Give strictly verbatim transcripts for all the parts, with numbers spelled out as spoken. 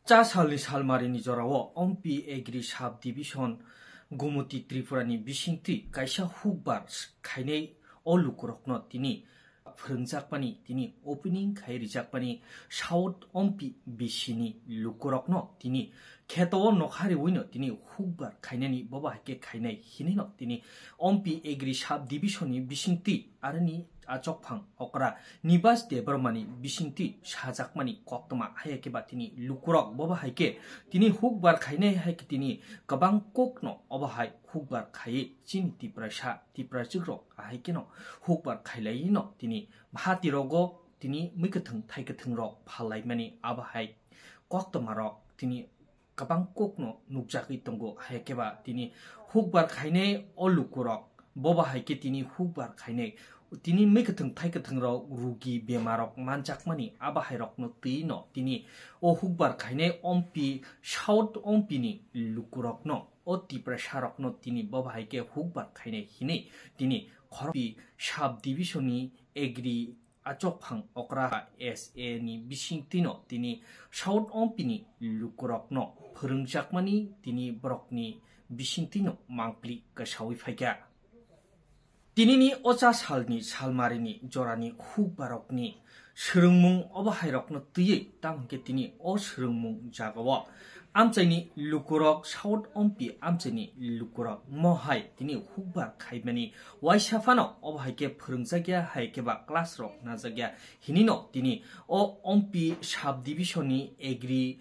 Cha salni salmarini jorao Ompi Agri Sub Division Gumuti Tripurani bisingtwi kaisa hukbar khainai o lukurokno tini phwrwngjakmani, tini opening khai rijakmani South Ompi bisini lukurokno tini kheto o nokha riwino tini hukbar khainani bobo hai khe khainai hinino tini Ompi Agri Sub Division ni bisingtwi aroni achokphang okra Nibas Debbarmani bisingtwi sajakmani koktwma hai khe ba tini lukurok bobo hai khe tini hukbar khainai hai khe tini kwbang kokno obo hai hukbar khaiwi chini Tiprasa Tiprajwk rok ahai kheno hukbar khailai no tini hati rogo tini mui kwthwng thai kwthwng rok phalai mani abo hai koktwma rok tini kwbang kokno nukjagwi tongo. Hai khe ba tini hukbar khainai o lukurok bobo hai khe tini hukbar khainai tini mui kwthwng thai kwthwng rok rugi bemar rok manjakmani abo hai rokno twi no tini o hukbar khainai Ompi South Ompi ni lukurokno o Tiprasa rokno tini bobo hai khe hukbar khainai hinwi tini Khorokpi Sub Division ni Agri achokphang okra S A ni bisingtwino tini South Ompi ni lukurokno phwrwngjakmani tini borokni bisingtwino mangpli kasawi phaikha. Tinini o cha salni salmarini jorani hukbarokni swrwngmung obo hairokno twiwi tamo hwnkhe tini o swrwngmung jagao amchaini lukurok South Ompi amchaini lukurok mo hai tini hukbar khaimani waisa phano obo hai khe phwrwngjakya hai khe ba class rok najakya hinino tini o Ompi Sub Division ni Agri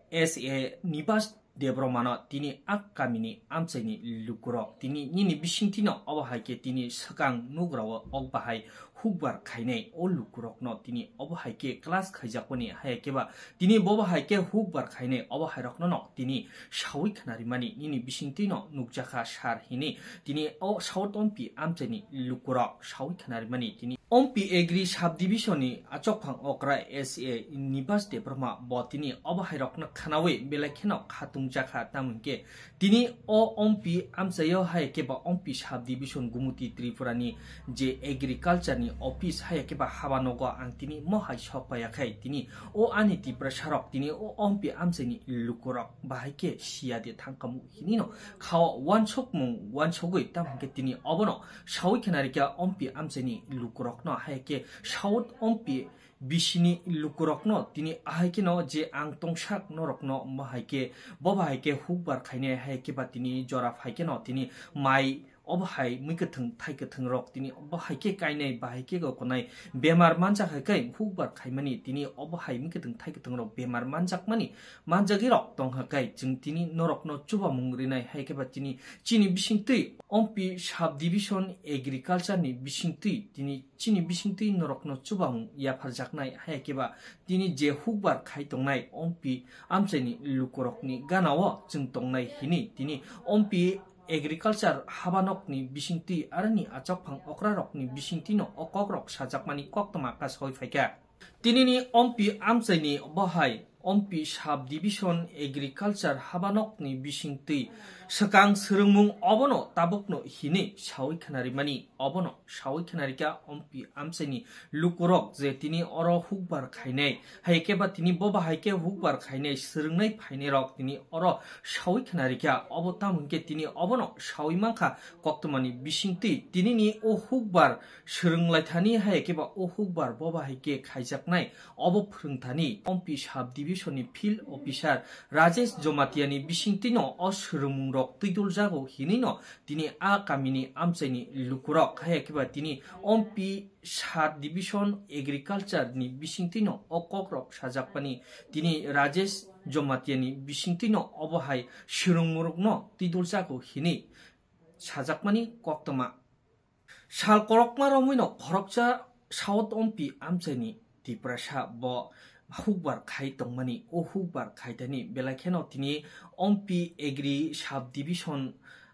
S A Nibas Debbarmano tini a kamini amchaini lukurok tini nini bisingtwino obo hai khe tini swkang nugrao ok bahai hukbar khainai o lukurokno tini obo hai khe class khaijakmani hai khe ba tini bobo hai khe hukbar khainai obo hai rokno no tini sawi khnarimani nini bisingtwino nukjakha sir hinwi tini o South Ompi amchaini lukurok sawi khnarimani tini Ompi Agri Sub Division ni achokphang okra S A Nibas Debbarma bo tini obo hai rokno khnawi belai kheno khatung jakha tamo hwnkhe tini o Ompi amchaio hai khe ba Ompi Sub Division Gumuti Tripura ni je agriculture ni office hai khe ba haba nogo ang tini mo hai sok paiya khai tini o ani Tiprasa rok tini o Ompi amchaini lukurok bahai khe siya de thangkamu hinino khao wansukmung wansugwi tamo hwnkhe tini obono sawi khna rikha Ompi amchaini lukurokno hai khe South Ompi bisini lukurokno tini ahai kheno je ang tongsak norokno mo hai khe bo bahai khe hukbar khainai hai khe ba tini jora phai kheno tini mai obo hai mui kwthwng thai kwthwng rok tini obo hai khe kainai bahai khe gokonai bemar manjak hai khe hukbar khaimani tini obo hai mui kwthwng thai kwthwng rok bemar manjakmani manjagwi rok tongkha khe chwng tini norokno chubamung rinai hai khe ba tini chini bisingtwi Ompi Sub Division Agriculture ni bisingtwi tini chini bisingtwi norokno chubamung yapharjaknai hai khe ba tini je hukbar khai tongnai Ompi amchaini lukurokni ganao chwng tongnai hini tini Ompi Agriculture habanokni bisingtwi aroni achokphang okrarokni bisingtwino o kokrok sajakmani koktwma kasawi phaikha. Tinini Ompi amchaini bohai Ompi Sub Division Agriculture habanokni bisingtwi swkang swrwngmung obono tabukno hini sawi khnarimani obono sawi khnarikha Ompi amchaini lukurok je tini oro hukbar khainai hai khe ba tini bo bahai khe hukbar khainai swrwngnai phainai rok tini oro sawi khnarikha obo tamo hwnkhe tini obono sawi mankha koktwmani bisingtwi tinini o hukbar swrwnglaithani hai khe ba o hukbar bo bahai khe khaijaknai obo phwrwngthani Ompi Sub Division ni Field Officer Rajesh Jomatia ni bisingtwino o swrwngmung rok twiduljago hinwino tini a kamini amchaini lukurok hai khe ba tini Ompi Sub Division Agriculture ni bisingtwino o kokrok sajakmani tini Rajesh Jomatia ni bisingtwino obo hai swrwngmung rokno twiduljago hinwi sajakmani koktwma. Sal korokma romwino khoroksa South Ompi amchaini Tiprasa bo hukbar khai tongmani, o hukbar khaithani belai kheno tini Ompi Agri Sub Division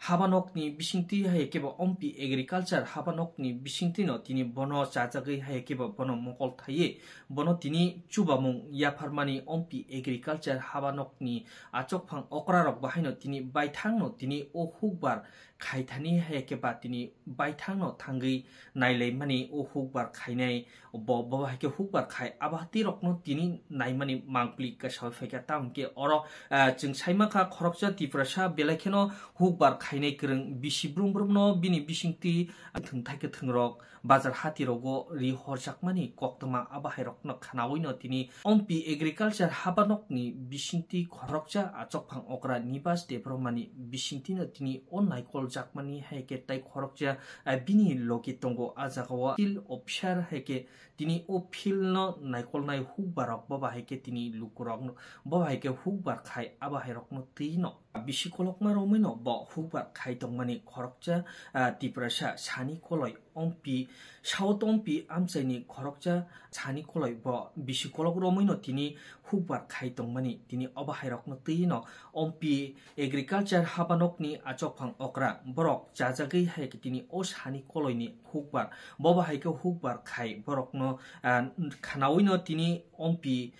habanokni bisingtwi hai khe bo ompi agriculture habanokni bisingtwino tini bono chajagwi hai khe bo bono mokol thaiwi bono tini chubamung yapharmani ompi agriculture habanokni achokphang okrarok bahaino tini baithangno tini o hukbar khaithani hai khe ba tini baithangno thangwi nailaimani o hukbar khainai bo, bo hai khe hukbar khai abo twi rokno tini naimani mangpli kasawi phaikha. Tamo khe oro, ah, chwng saimankha khoroksa Tiprasa belai kheno hukbar khainai kwrwng bisi brum brumno bini bisingtwi thwng thai kwthwng rok bazar hati rogo ri horjakmani koktwma abo hai rokno khanawino tini ompi agriculture habanokni bisingtwi khoroksa achokphang okra Nibas Debbarmani bisingtwino tini o naikol jakmani hai khe tai khoroksa, ah, bini logi tongo. A jagao field officer hai khe tini o field no naikolnai hukbarok bo bahai khe tini lukurok no bo bahai khe hukbar khai abo hai rokno twi no bisi kolokma romwi no bo hukbar khai tongmani khoroksa, ah, Tiprasa sani koloi ompi South ompi amchaini khoroksa sani koloi bo bisi kolok romwi no tini hukbar khai tongmani tini obo hai rokno twi no ompi agriculture habanokni achokphang okra borok chajagwi hai khe tini o sani koloini hukbar bo bahai khe hukbar khai borokno, ah, khanawino tini ompi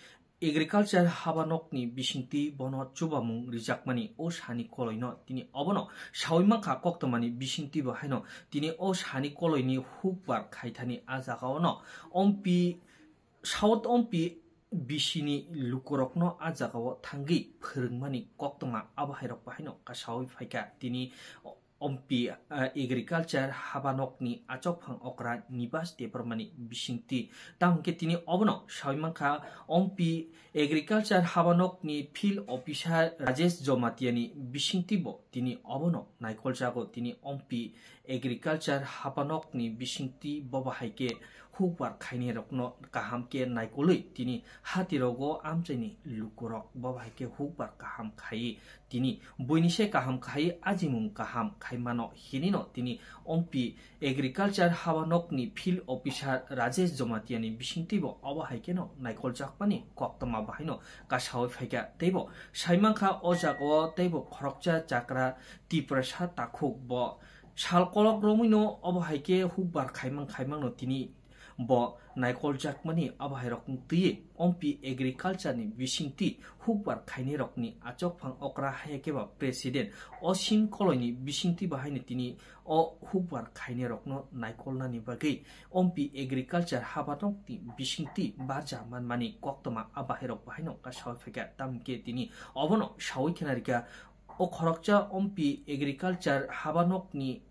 agriculture habanokni bisingtwi bono chubamung rijakmani o sani koloino tini obono sawi mankha koktwmani bisingtwi bo haino tini o sani koloini hukbar khaithani a jagao no ompi South ompi bisini lukurokno a jagao thangwi phwrwngmani koktwma abo hai rok bahaino kasawi phaikha tini ompi, ah, agriculture habanokni achokphang okra Nibas Debbarmani bisingtwi. Tamo hwnkhe tini obono sawi mankha ompi agriculture habanokni field officer Rajesh Jomatiani bisingtwi bo tini obono naikoljago tini ompi agriculture habanokni bisingtwi bo bahai khe hukbar khainai rokno kaham khe naikolwi tini hati rogo amchaini lukurok bo bahai khe hukbar kaham khaiwi tini buini se kaham khai ajimung kaham khai mano hinino tini ompi agriculture habanokni field officer Rajesh Jomatiani bisingtwi bo obo hai kheno naikoljakmani koktwma bahaino kasawi phaikha teibo saimankha o jagao teibo khoroksa chakra Tiprasa takhuk bo sal kolok romwino obo hai khe hukbar khaimang khaimangno tini bo naikoljakmani abo hai rokno twiwi ompi agriculture ni bisingtwi hukbar khainai rokni achokphang okra hai khe ba president Osim Koloini bisingtwi bahaino tini o hukbar khainai rokno naikolnani bagwi ompi agriculture habanokni bisingtwi barja manmani koktwma a bahai rok bahaino kasawi phaikha tamo khe tini obono sawi khena rikha. O khoroksa ompi agriculture habanokni,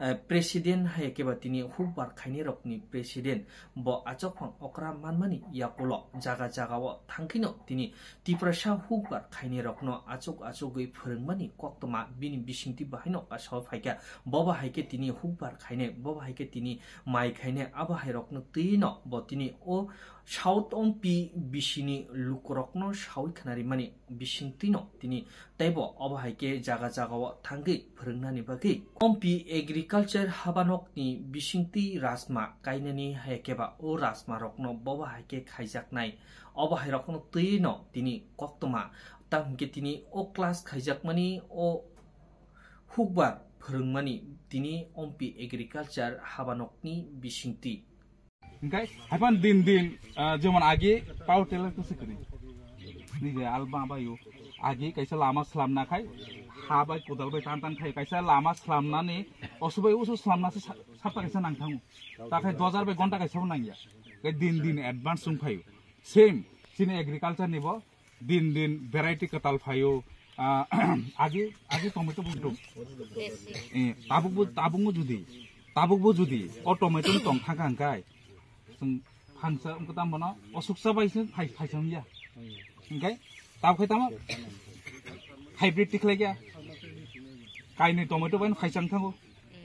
eh, president hai khe ba tini hukbar khainai rokni president bo achokphang okra manmani yakulo jaga jagao thangkhino tini Tiprasa hukbar khainai rokno achuk achugwi phwrwngmani koktwma bini bisingtwi bahaino kasawi phaikha. Bo bahai khe tini hukbar khainai, bo bahai khe tini mai khainai, abo hai rokno twino bo tini o South ompi bisini lukurokno sawi khnarimani bisingtwino tini teibo obo hai khe jaga jagao thangwi phwrwngnani bagwi ompi agriculture habanokni bisingtwi rasma kainani hai khe ba o rasma rokno bobo hai khe khaijaknai. Obo hai rokno twino tini koktwma tamo hwnkhe tini o class khaijakmani o hukbar phwrwngmani tini ompi agriculture habanokni bisingtwi. Hingkai haipan din din, ah, jemon agi power tiller to sikini. Nije alba bayu. Agi kaisa lama slamna khai, ha bai kodal bai tan tan khai, kaisa lama slamnani osubai usu slamna se sa-, sapta kaisa nang thango. Ta khai dojar bai gonta kaisa bo nangya. Kai din din advance sung phayu. Same, chini agriculture ni bo din din variety kwtal phaio. Ah, agi, agi tomato bo dum. Eh, tabuk bo, tabuk bo judi, tabuk bo judi o tomato ni tong thangkha hingkai, chwng phansa wngkha tamo no, osuksa bai se phai, phaisa wngya. Hingkai tabuk khai tamo hybrid tikhlai kya. Kainwi tomato bai no phaisa wng thango.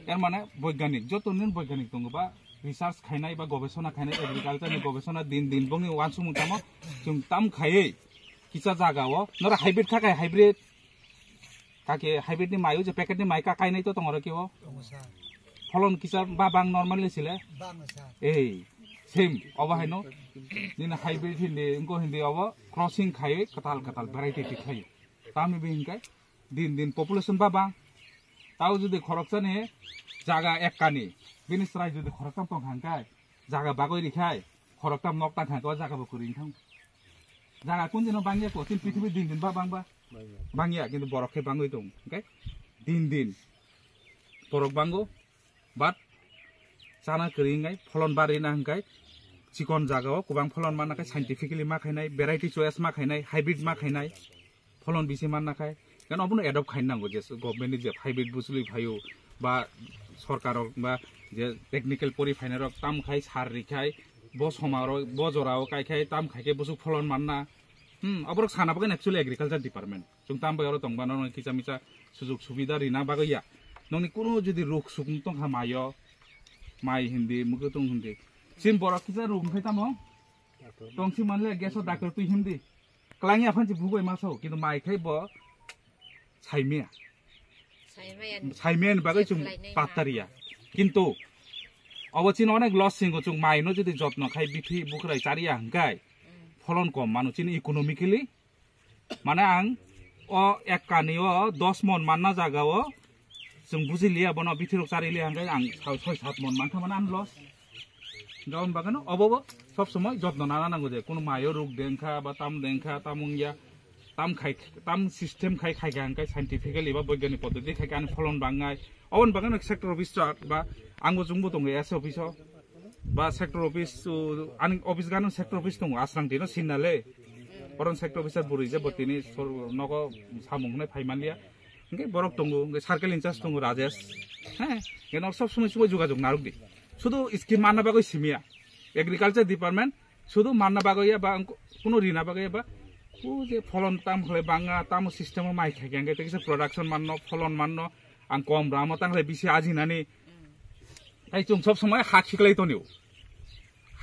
Er mane boiganik, joto nin boiganik tongo ba, research khainai ba gobesona khainai, agriculture ni gobesona din din bongni uansukmung tamo, chwng tam khaiwi kisa jaga o noro hybrid kha khai hybrid, kake hybrid ni mai o je packet ni mai ka kainai to tongoro kebo. Tongo sir. Pholon kisa ba bang normally sile. Bang sir. Ei, same obo haino. Nini hybrid hindi, wngko hindi obo crossing khaiwi kwtal kwtal variety ti khai. Tamni bi hingkai din din population ba bang. Tao jodi khoroksani jaga ekkani, bini chwrai jodi khoroktam tong kha hwnkhe, jaga bagwi rikhai, khoroktam nok tang kha hwnkhe, o jaga bo kwrwi wngthang. Jaga kun dino bangya ko, tin prithibi din din ba bangba? Bangya, kintu borok khe bangwi tong, hwnkhe din din borok bango, but chana kwrwi wngnai, pholon barina hwnkhe chikon jagao kwbang pholon manna khe scientifically ma khainai, variety choice ma khainai, hybrid ma khainai, pholon bisi manna khai, kan obono adopt khaina nango je government ni je hybrid bujuli phaio ba sorkar rok ba je technical pori phainai rok tam khai sar rikhai bo somaro bo jorao kai khai tam khai khe busuk pholon manna. Hmm, aborok sana bagwi actually agriculture department. Chwng tam bai oro tongba nono kisa misa sujug subida rina bagwi ya. Nokni kuno jodi ruk suk tong kha mayo, mai hindi, mugo tong hindi. Sim borok kisa ruk khai tamo. Tongsi manle geso doctor twi hindi. Klangya phansi bugoi maso, kintu mai khai bo saimia. Saimaya ni bagwi chwng patariya. Kintu obo chini onek loss singo chwng mai no jodi jotno khai bithi bukrai chariya hwnkhe pholon kom mano chini economically. Mane ang o ek kani o dos mon manna jaga o chwng buji liya bono bithi rok chari liya hwnkhe ang soi sat mon mankha mane ang loss. Jabon bagano obo bo sob somoi jotno nana nango je kuno mayo ruk dengkha ba tam dengkha tam wngya tam khai tam system khai khai kha hwnkhe scientifically ba boigyanik poddoti khai kha ani pholon bangnai. Oboni bagano sector office chak ba ango chwngbo tongo S office o ba sector office o ani office gano sector office tongo asrang dino sinnale. Oron sector officer bwrwi je bo tini nogo samung hwnwi phai manliya. Hwnkhe borok tongo, hwnkhe circle in charge tongo Rajesh. He, hwnkhe nok sob somoi somoi jogajog narwk di. Sudu scheme manna bagwi simiya. Agriculture department sudu manna bagwi ya ba ang kuno rina bagwi ya ba. Ku je pholon tam khlai banga, tamo system o mai khai khe, hwnkhe tei kisa production manno, pholon manno, ang kom ramo tang khlai bisi ajinani. Tai chwng sob somoi ha khiklai tonio.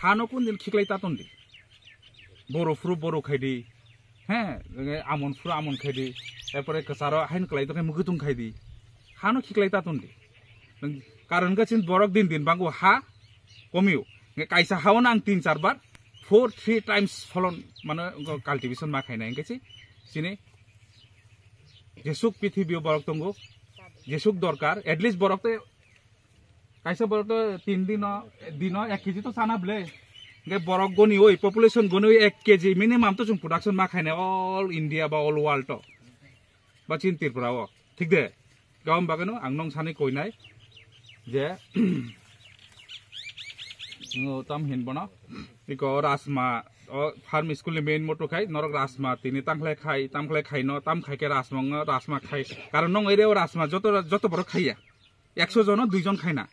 Hano kun din khiklai ta ton di. Boro phuru boro khai di. He, nge amon phuru amon khai di. Erpore kwcharo hain kwlai to khai mugutung khai di. Hano khiklai ta ton di. Nang karon ga chin borok din din bango ha komio. Nge kaisa hao nang tin char bar four three times pholon mane cultivation ma khainai hwnkhe si chini jesuk pithibio borok tongo. Jesuk dorkar at least borok te kaisa borok to tin dino, dino ek kg to chana ble. Hwnkhe borok goni oi, population goni oi ek kg minimum to chwng production ma khainai all India ba all world to. Ba chin Tripura o. Thik de? Gabon bagano ang nong sani koinai je, ngo tam hin bono. Iko Rasma, o farm school ni main motto khai, norok Rasma tini tangkhle khai, tangkhle khai no, tam khai khe Rasma ngo, Rasma khai. Karon nong ere o Rasma joto, joto borok khaiya. Ekso jono dui jon khaina.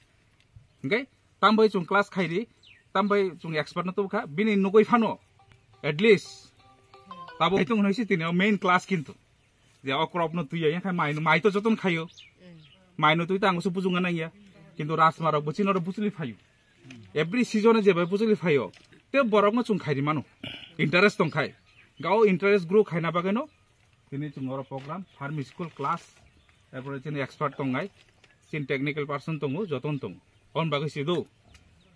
Hwnkhe tam bai chwng class khaidi, tam bai chwng expert no tubukha, bini nugui phano at least tabo hitung hwnwi si tini o main class kintu. Je o crop no tuiya, yang khai mai no, mai to joton khaio. Mai no tui ta ang se bujung nang ya. Kintu Rasma rok bo chino ro bujuli phaio. Every season e je bai bujuli phaio. Te borok no chwng khaidi mano. Interest tong khai. Gao interest grow khaina bagwi no. Tini chwng oro program, farm school class, erpore chini expert tongnai, chini technical person tongo, joton tongo. Hon bagwi sido,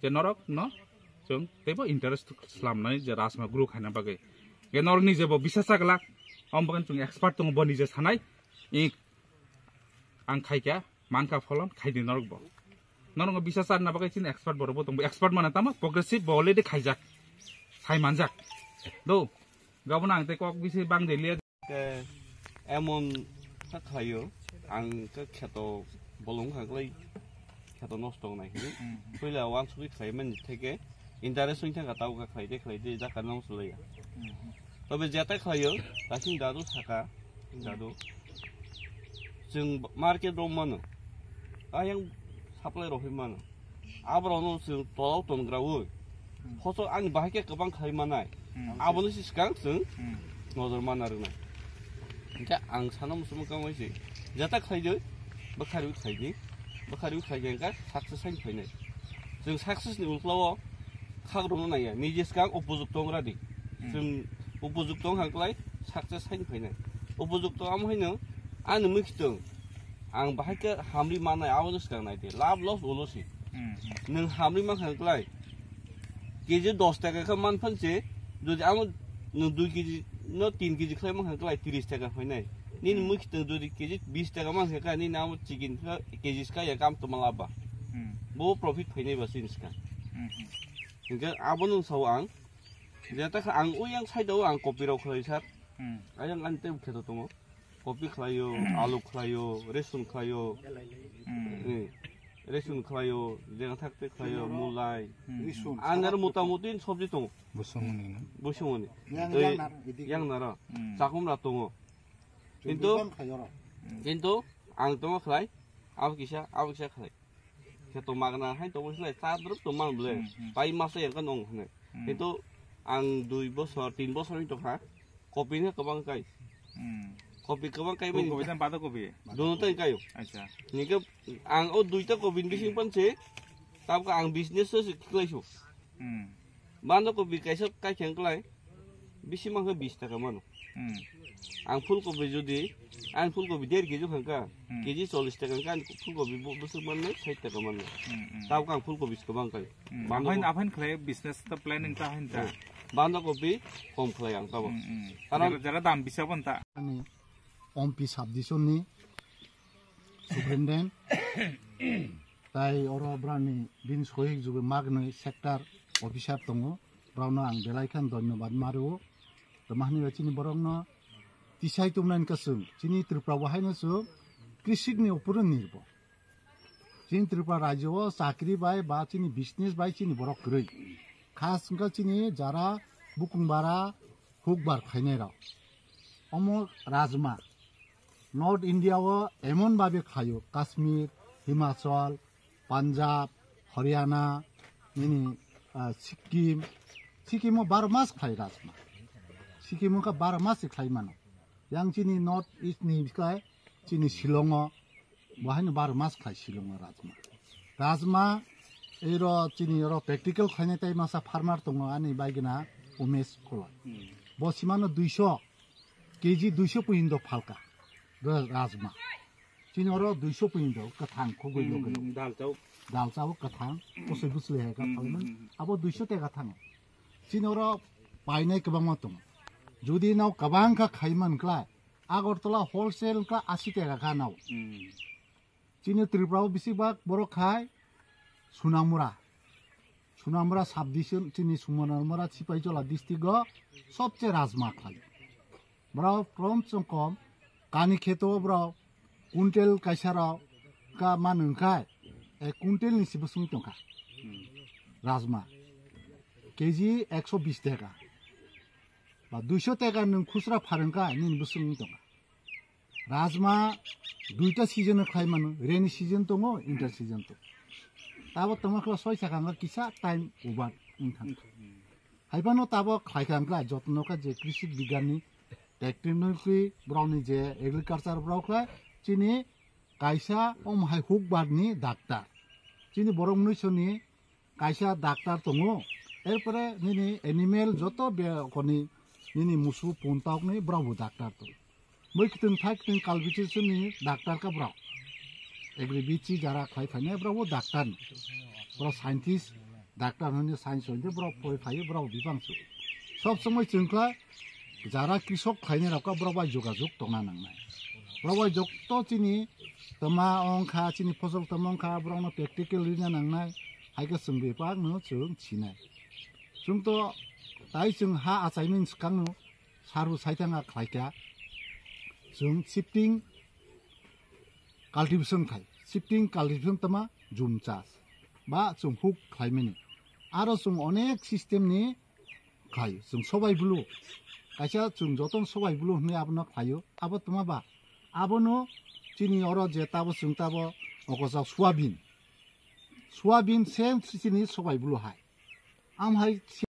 je norok no chwng teibo interest slamnai je Rasma grow khaina bagwi. Je norok ni jebo bisa chaglak, hon bagwi chwng expert tongo, bo nije sanai, ing ang khaikha, mankha pholon, khaidi norok bo. Norok bisa charna bagwi chini expert borok bo tongo, expert mane tamo progressive bo already khaijak, sai manjak. Do, gabon ang tei kok bisi bang de liya. Ke emon kha khlaio, ang khe kheto bolong kha klai, kheto nosto wngnai hwnwi. Puila wansugwi khlai mani theke interest wngkha kha tau kha khlai de khlai de jaka nong sulaiya. Tobe jeta khlaio, kasing dadu saka, dadu. Chwng market rok mano, ayang supply rok mano. Aborokno chwng tolao tongrawi. Hoso ani bahai khe kwbang khai manai. Abono se swkang chwng nojor mana rwnai. Hingke ang sana muchungma kamo se jeta khlai de, bwkhari khlai di, bwkhari khlai di hingke success hai phainai. Chwng success ni uklao khak rwno naiya, nije swkang upojukto wngra di. Chwng upojukto wngkha kwlai success hai phainai. Upojukto amo haino ani mwkhitwng. Ang bahai khe hamri mannai, abo no swkang nai di. Lab loss ulo si. Nwng hamri mankha kwlai. K G dos taka khe man phan se, jodi amo nwng dui K G no tin K G khlai mankha kwlai tris taka phainai. Nini mui khitwng duri K G bis taka man kha, nini amo chicken kha K G ska ya kam toma laba. Hmm. Bo profit phainai ba sini ska. Hmm, hmm. Hingke abo nung sao ang. Jeta kha ang uyang side o ang kopi rok khlai sar. Hmm. Ayang ani tei kheto tongo. Kopi khlaio, alu khlaio, resun khlaio. Hmm. Eh, resun khlaio, jengthak te khlaio, mulai. Hmm. Resun, ang aro salad mota moti sobji tongo. Busungni na? Busungni. Yang, tei yang nar, idi. Yang naro. Hmm. Chakum ra tongo. Kintu, kintu ang tongma khlai, abo kisa, abo kisa khlai. Khe to magna hai tongma khlai, cha drop to mang ble. Hmm, hmm. Pai masa yang kan ong hne. Hmm. Kintu ang dui bosor, tin bosor ni tongkha, kopi ni kwbang kai. Hmm. Kopi kwbang kai mani. Kopi dan pada kopi? Dono tai kayo. Acha. Nike ang o duita kopi ni bising panse, tabka ang business se khlai su. Hmm. Banda kopi kaisa kai kheng khlai. Bisi mangkha bis taka mano. Hmm. Ang phulkobi jodi, ang phulkobi der kg khangkha, hmm, kg chollish taka wngkha, ang phulkobi bu-, bwswk mannai sait taka mannai. Hmm, hmm. Tabuk ang phulkobi se kwbang kai. Hmm. Banda aphai, ko- aphai khlai business ta planning ta hain ta. Hmm. Banda kobi kom khlai ang tabuk. Hmm, hmm. Karon jara, jara dam bisa bon ta. Ani Ompi subdivision ni superintendent Tai oro brani bini sohik jugo magnoi sector officer tongo, brao no ang belai khan dhonyobad ma rwo. Tamo hwnwi ba chini borok no tisai tumnai wngkha chwng, chini Tripura bo haino chwng krisik ni upor o nirbhor. Chini Tripura rajyo o chakri bai ba chini business bai chini borok kwrwi. Khas wngkha chini jara bukung bara hukbar khainai rok. Omo rajma. North India o emon babe khlaio, Kashmir, Himachal, Punjab, Haryana, nini, ah, Sikkim. Sikkim o baro mas khlai rajma. Sikkim o kha baro mas se khlai mano. Yang chini North East ni bwskai chini Shillong o, bo haino baro mas khlai Shillong o rajma. Rajma, ero chini oro practical khlainai tai masa farmer tongo ani baigina Umesh Koloi. Hmm. Bo simano duiso, K G duiso puindo phalka. Ra-, rajma. Chini oro duiso puindo kwthang khugui. Hmm, logwi. Hmm, dal chao. Dal chao kwthang, kusui busui hai ka. Hmm, phalmani. Hmm, hmm. Abo duiso teka thango. Chini oro painai kwbangma tongo. Jodi nao kwbang kha khaiman khlai, Agartala wholesale ka asi teka kha nao. Hmm. Chini Tripura o bisi bak borok khai Sunamura. Sunamura subdivision chini Sunamura Sipaijala district o sobse rajma khlai. Borok krom se kom kani kheto borok kuntel kaisa rok ka man wngkhai, e kuntel ni si bwswng tongkha. Hmm. Rajma K G ekso bis teka ba duiso teka nwng khusra pharwngkha nini bwswng tongkha. Rajma duita season o khlai mano, rainy season tongo, winter season tongo. Tabo tongma khla soi sakha wngkha kisa time over wngkha. Haiphano tabo khlai kha wngkha, jotno kha je krisi bigyani technology borokni je agriculture borok khlai chini kaisa omo hai hukbar ni doctor. Chini borok mwnwi soni kaisa doctor tongo, erpore nini animal joto be koni nini musu puntauk ni borok bo doctor tongo. Mui kiting thai kiting cultivation ni doctor ka borok. Agri B C jara khlai phainai borok bo doctor no. Borok scientist, doctor hwnwi science hwnwi borok pori phaio borok bibang su. Sob somoi chwng khlai jara krisok khlainai rok ka borok bai jogajog tongna nangnai. Borok bai jokto chini toma ongkha, chini fosol toma ongkha, borok no practical rina nangnai. Hai khe chwng bebak no chwng sinai. Chwng to tai chwng ha achaimani swkang no saru saithang a khlai kha. Chwng shifting cultivation khai. Shifting cultivation tama jum chas. Ba chwng huk khlaimani. Aro chwng onek system ni khlaio. Chwng sobai bulu. Kaisa chwng jotono sobai bulu hwnwi abono khlaio. Abo tama ba? Abono chini oro je tabo chwng tabo okojak soyabin. Soyabin same chini sobai bulu hai. Am hai